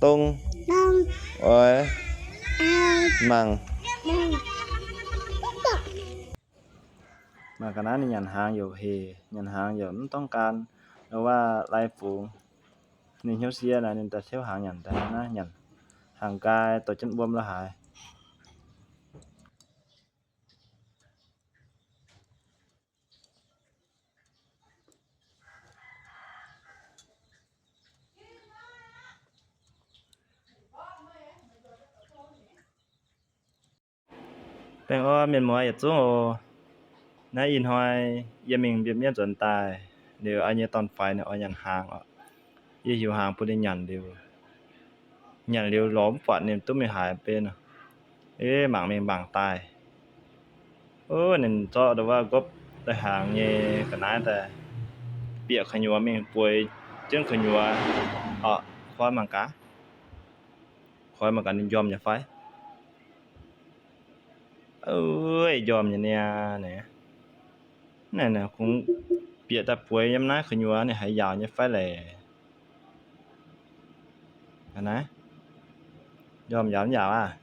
dong, oix, mangc. Mangc ga'naaiv ninh nyanc hnaangx yaac hec, nyanc hnaangx yaac mv dorngx gan, nor waac lai fungx. Ninh hnyouv siev naaic ninh daaih tiuv hnaangx nyanc daaih naaiv, nyanc hnaangx nqaai dorh jienv wuom lo haaix. Baengh orn mienh muoz yietc zungv oc. Naaiv ih hnoi yie mingh mbienv mienv nzuonx daaih, liuz yie nyei dorn-faix ninh oix nyanc hnaangx oc. Yie hiuc hnaangx bun ninh nyanc liuz, nyanc liuz lorz mv buatc ninh duqv mingh haaix benx. Mangc mingh mangc daaih, ninh zorqv nduov wuov nqopv daaih hnaangx nyei ga'naaiv daaih bieqc gu'nyuoz mingh bueix jienv gu'nyuoz oc. Koi mangc gaax, koi mangc gaax ninh njormh nyei fai. Njormh nyei niaa. Naaiv kungx bieqc daaih bueix yiem naaiv gu'nyuoz ninh haiz yaauc nyei fai leh. Naaiv, njormh yaauc mv yaauc aqv.